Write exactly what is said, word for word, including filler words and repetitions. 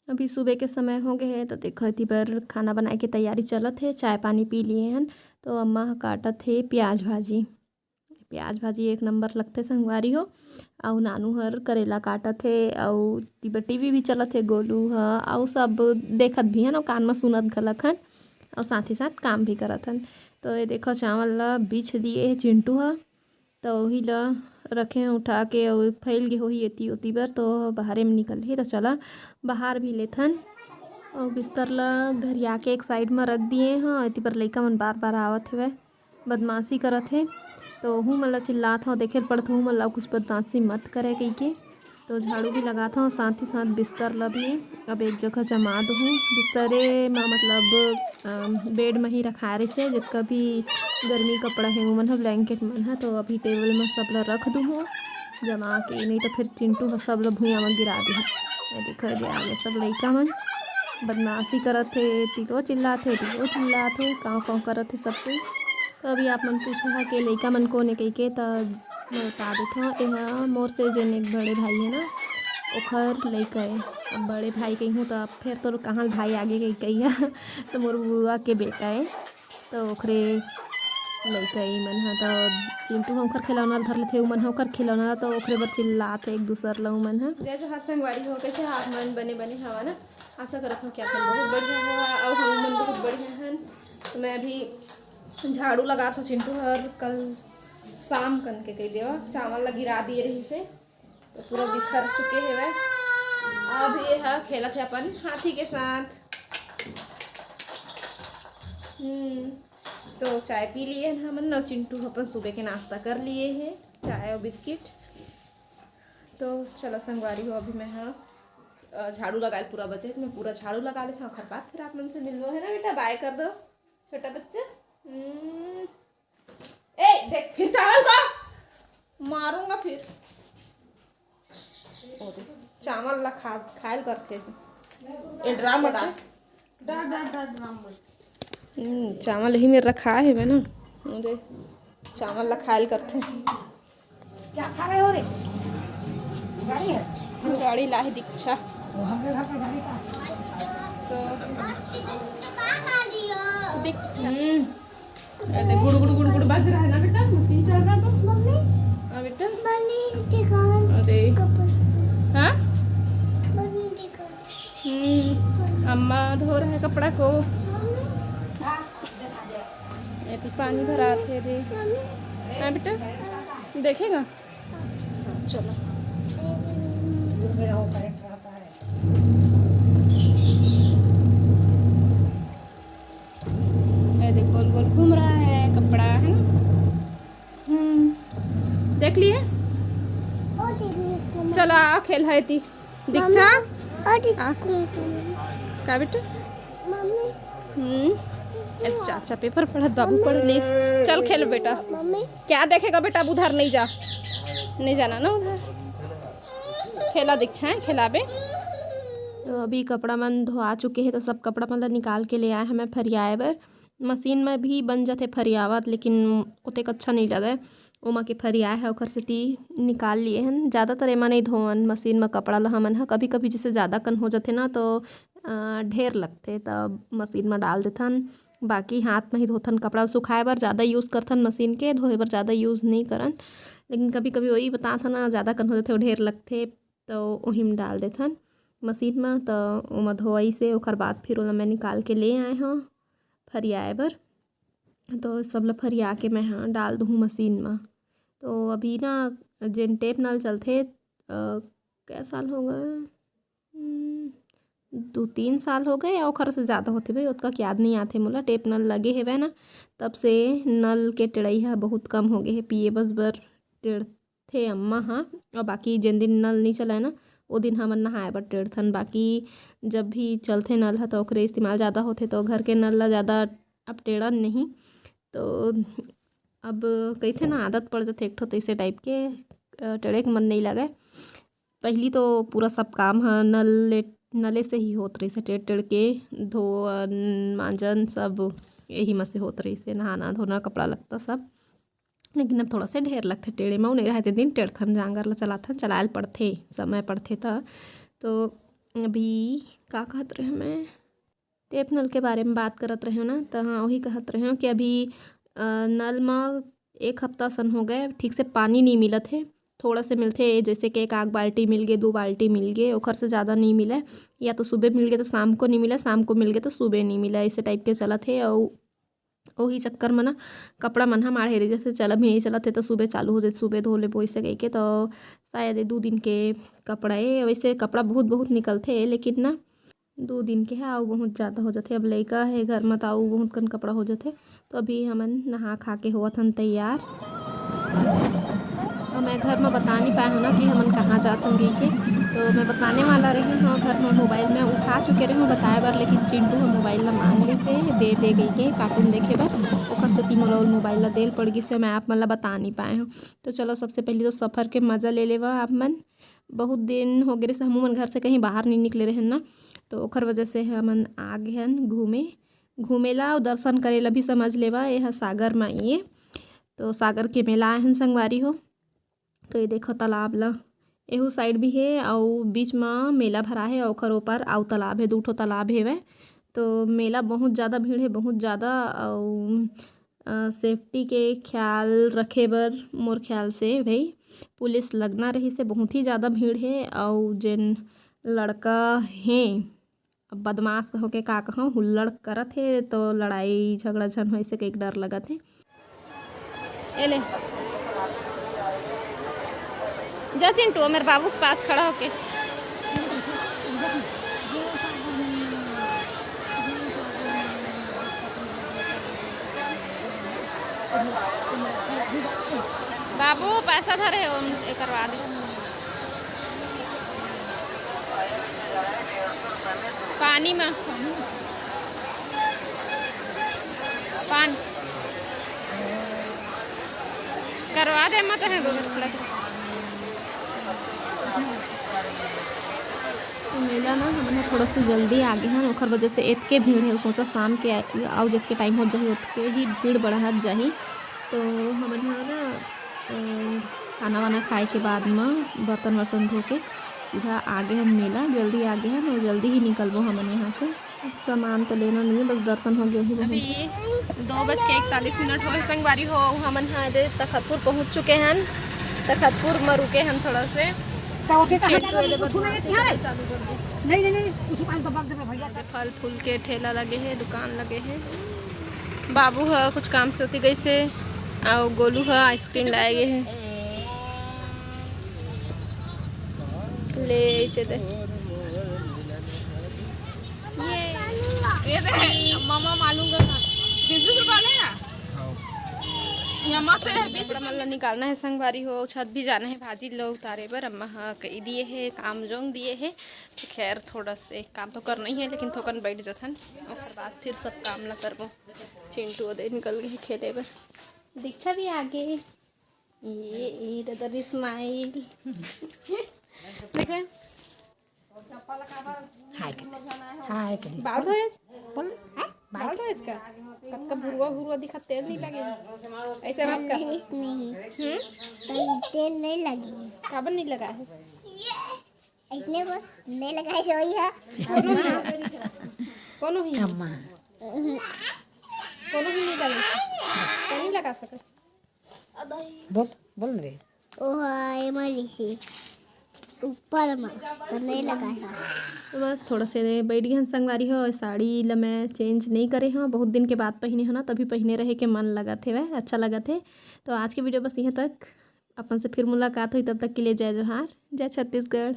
अभी सुबह के समय हो गए हे, तो देखो, एती बर खाना बनाए के तैयारी चलत हे। चाय पानी पी लिए हन, तो अम्मा ह काटत हे प्याज भाजी। प्याज भाजी एक नंबर लगथे संगवारी हो। अउ नानू हर करेला काटत हे, अउ एती बर टीवी भी चलत हे, गोलू ह, अउ सब देखत भी हन, अउ कान म सुनत घलक हन, अउ साथ ही साथ काम भी करत हन। तो ये देखो, चावल ला बीछ दिए हे चिंटू ह, तो ओही ला रखे हैं उठा के, अउ फैल गे होही एती ओती बर, तो बाहरे में निकलही। तो चला, बाहर भी लेथन। अउ बिस्तर ला घरिया के एक साइड में रख दिए हैं। एती बर लइका मन बार बार आवत हेवय, बदमाशी करत हे, तो ओहू मन ला चिल्लात हव, देखे ल पड़त ओहू मन ला कुछ बदमाशी मत करे कहिके। तो झाड़ू भी लगात हव, साथ ही साथ बिस्तर ला भी अब एक जगह जमा दूहूँ। बिस्तरे म मतलब, अम, बेड म ही रखाए रहिसे, जतका भी गर्मी कपड़ा हे, ओमन ह, ब्लैंकेट मन ह, तो अभी टेबल म सब ला रख दूहूँ जमा के, नहीं तो फिर चिंटू ह सब ला भुइयां म गिरा दिही। ये देखो, ये आगे सब लइका मन बदमाशी करत हे, तिलो चिल्लात हे, तिलो चिल्लात हे, काव काव करत हे सब कोई। तो अभी आप मन पूछा हा के लइका मन कोन ए कहिके, त मैं बता देथव, एहा मोर से जेन एक बड़े भाई हे ना, ओखर लइका ए। अब बड़े भाई कहिहूँ, त अब फेर तोर कहाँ भाई आगे कहि कहिया, त मोर बुआ के बेटा ए, त ओखरे लइका ए। मन ह त चिंटू ह ओखर खिलौना ल धर लेथे, उमन ह ओखर खिलौना ल, त ओखरे बर चिल्लात हे एक दूसर ल उमन ह। जय जोहार संगवारी हो, कैसे हा आप मन? बने बने हवा ना? आशा करत हूँ कि आप मन बहुत बढ़िया हो, अउ हम मन बहुत बढ़िया हन। तो मैं अभी झाड़ू लगात हव, चिंटू हर कल शाम कन के कहि देवा, चावल ला गिरा दिए रहिसे, तो पूरा बिखर चुके हेवय। अब ये ह खेलत हे अपन हाथी के साथ। हम्म, तो चाय पी लिए हन हमन, अउ चिंटू अपन सुबह के नाश्ता कर लिए हे, चाय अउ बिस्किट। तो चलो संगवारी हो, अभी मैं ह, अ, झाड़ू लगाए ल पूरा बचे, मैं पूरा झाड़ू लगा लेथव, ओखर बाद फिर आप मन से मिलबो, है ना बेटा? बाय कर दो छोटा बच्चा। हम्म। ए, देख, फिर चावल का मारूंगा फिर। ओ देख, चावल ला खा, खायल करथे। ए, ड्राम में डाल। डाल, डाल, डाल, ड्राम में। हम्म, चावल यही में रखा हेवय ना। ओ देख, चावल ला खायल करथे। क्या खा रहे हो रे? गाड़ी है? गाड़ी ला हे दीक्षा। वो हमारे घर का गाड़ी का। तो दीक्षा। हम्म। अरे गुड़ गुड़ गुड़ गुड़ बज रहा है ना बेटा, मशीन चल रहा तो। मम्मी। हाँ बेटा। बनी दिखाओ। अरे। कपड़ा। हाँ? बनी दिखाओ। हम्म, अम्मा धो रहा है कपड़ा को। मम्मी। एती पानी भरात हे रे। मम्मी। हाँ बेटा, देखेगा? हाँ, चलो। ये देख, गोल गोल घूम रहा है कपड़ा, है ना? हम्म, देख लिए? चलो, आओ, खेल है ती। दीक्षा? मम्मी, और आ। का बेटा? मम्मी। हम्म, अच्छा, अच्छा, पेपर पढ़त बाबू पढ़ लीस। चल खेल बेटा। मम्मी। क्या देखेगा बेटा, अब उधर नहीं जा, नहीं जाना ना उधर। खेला दीक्षा है, खेलाबे। तो अभी कपड़ा मन धोआ चुके हैं, तो सब कपड़ा मन ला निकाल के ले आए हैं मैं फरियाए बर। मशीन में भी बन जाथे फरियावत, लेकिन ओतेक अच्छा नहीं लगय। ओमा के फरियाए है, ओकर सेती निकाल लिए हन। ज़्यादातर एमा नहीं धोवन मशीन में कपड़ा ला हमन ह। कभी-कभी जैसे ज़्यादा कन हो जाथे ना, तो, अ, ढेर लगथे, तब मशीन में डाल देथन। बाकी हाथ में ही धोथन कपड़ा सुखाए बर, ज़्यादा use करथन मशीन के, धोए बर ज़्यादा use नहीं करन। लेकिन कभी-कभी वही बतात हन ना, ज़्यादा कन हो जाथे, वो ढेर लगथे, तो ओही में डाल देथन मशीन में, तो ओमा धोवई से ओकर बाद फिर ओला मैं निकाल के ले आए हव फरियाए बर। तो सब ल फरिया के मैं ह डाल दूहूँ मशीन में। तो अभी ना जेन टेप नल चलथे, अ, कै साल हो गए? हम्म, दू तीन साल हो गए या ओखर से ज़्यादा होथे भाई, ओतका याद नहीं आथे मोला। टेप नल लगे हेवय ना, तब से नल के टेड़ई ह बहुत कम हो गए हे, पिए बस बर टेड़थे अम्मा ह। और बाकी जेन दिन नल नहीं चलय ना, ओ दिन हमन नहाए बर टेड़थन। बाकी जब भी चलथे नल ह, तो ओकरे इस्तेमाल ज़्यादा होथे, तो घर के नल ला ज़्यादा अब टेड़न नहीं। तो अब कहिथे ना, आदत पड़ जाथे एक ठो तैसे टाइप के, अ, टेड़े के मन नहीं लगय। पहिली तो पूरा सब काम ह नल ले, नले से ही होत रहिस हे, टेड़ टेड़ के धोवन, मांजन सब यही म से होत रहिस हे, नहाना धोना, कपड़ा लत्ता सब। लेकिन अब थोड़ा से ढेर लगथे टेड़े म, नहीं रहते दिन टेड़थन, जांगर ला चलाथन, चलायल पड़थे, समय पड़थे त। तो अभी का कहत रहे मैं? टेप नल के बारे में बात करत रहे ना, त हाँ, वही कहत रहे कि अभी अ, नल म एक हफ्ता सन हो गए, ठीक से पानी नहीं मिलत है। थोड़ा से मिलथे, जैसे कि एक आग बाल्टी मिल गए, दो बाल्टी मिल गए, ओखर से ज़्यादा नहीं मिले। या तो सुबह मिल गए तो शाम को नहीं मिले, शाम को मिल गए तो सुबह नहीं मिले, ऐसे टाइप के चलत है। और वही चक्कर में ना कपड़ा मन ह माढ़े रही, जैसे चल अभी नहीं चलत है तो सुबह चालू हो जाए, सुबह धो लेबो ऐसे कह के। तो शायद ये दो दिन के कपड़ा है, वैसे कपड़ा बहुत बहुत निकलथे, लेकिन ना दो दिन के है, अउ बहुत ज़्यादा हो जाथे। अब लइका है घर में, तो अउ बहुत कन कपड़ा हो जाथे। तो अभी हमन नहा खा के होवत हन तैयार। और मैं घर में बता नहीं पाए हूँ ना कि हमन कहाँ जात हन गई के, तो मैं बताने वाला रही हूँ घर में, मोबाइल में उठा चुके रही हूँ बताए बर, लेकिन चिंटू ह मोबाइल ला मांग ली से दे दे गई के कार्टून देखे बर, ओकर से तीमोर मोबाइल ला देल पड़ गई से मैं आप मन ला बता नहीं पाए हूँ। तो चलो, सबसे पहले तो सफ़र के मज़ा ले लेवा आप मन। बहुत दिन हो गए से हमू मन घर से कहीं बाहर नहीं निकले रहन ना, तो ओकर वजह से हमन आ गए हन घूमे, घूमे ला और दर्शन करे ला भी समझ लेवा। ये ह सागर में ये, तो सागर के मेला आए हन संगवारी हो। तो ये देखो तालाब ला, एहू साइड भी है और बीच में मेला भरा है और ओकर ऊपर आउ तालाब है, दू ठो तालाब हेवय। तो मेला बहुत ज़्यादा भीड़ है, बहुत ज़्यादा। और सेफ्टी के ख्याल रखे बर मोर ख्याल से भाई पुलिस लगना रही से, बहुत ही ज़्यादा भीड़ है। और जेन लड़का हैं, अब बदमाश कहो के का कहो, हुल्लड़ करत हे, तो लड़ाई झगड़ा झन होए से एक डर लगत हे। ए ले, जा चिंटू, मेरे बाबू के पास खड़ा होके। बाबू, पैसा धरे हो, ये करवा दे। पानी में पान करवा दे, मत है गोबर खड़ा। तो मेला ना हमन ह थोड़ा सा जल्दी आ गए हन, ओखर वजह से एतके भीड़ है। सोचा शाम के आ-, आओ, जतके टाइम हो जाही ओतके ही भीड़ बढ़त जाही। तो हमन ह ना अ, खाना वाना खाए के बाद म बर्तन वर्तन धो के सीधा आ गए हन मेला। जल्दी आ गए हन और जल्दी ही निकलबो हमन यहाँ से। सामान तो लेना नहीं है, बस दर्शन हो गया ही बहुत। अभी दो बज के इकतालीस मिनट होए संगवारी हो, हमन ह दे तखतपुर पहुँच चुके हन। तखतपुर में रुके हन थोड़ा से। का होथे? चिंटू एले कुछ नहीं बदमाशी है। करना चालू कर दे। नहीं, नहीं, नहीं, कुछ पानी तो बांध देबे भैया। फल फूल के ठेला लगे हे, दुकान लगे हे। बाबू ह कुछ काम से होती गई से, अउ गोलू ह आइसक्रीम लाए गे हे। ले अइसे दे। ये, ये दे, मम्मा मालूम का बीस बीस रुपया ले ना। यहाँ मस्त है, बीस रुपया। मन ला निकालना है संगवारी हो, छत भी जाना है भाजी लो उतारे बर। अम्मा ह कही दिए है, काम जोंग दिए है। तो खैर, थोड़ा से काम तो करना ही है, लेकिन थोकन बैठ जथन, ओकर बाद फिर सब काम ला करबो। चिंटू ओदे निकल गए खेले बर। दीक्षा भी आ गए। ये, ये दादा री स्माइल। देखा? हाय कर दे। हाय कर दे। बाल धोएस? बोल। हाँ? बाल धोएस का? कतका भुरवा भुरवा दिखा, तेल नहीं लगे। ऐसे मत कर। नहीं, नहीं। हम्म? तेल नहीं लगे। काबर नहीं लगा है? इसने बोल, नहीं लगा है, सोई है। कोनो ही? अम्मा। कोनो ही नहीं लगा। तो नहीं लगा सकत। बोल, बोल रे। ओहा, एमा लिखी। ऊपर में तो नहीं लगा है। तो बस थोड़ा से बैठ गए हन संगवारी हो, साड़ी ला मैं चेंज नहीं करे हूँ, बहुत दिन के बाद पहिने हो ना, तभी पहिने रहे के मन लगत हे, अच्छा लगत हे। तो आज के वीडियो बस यहाँ तक, अपन से फिर मुलाकात हुई, तब तक के लिए जय जोहार, जय छत्तीसगढ़।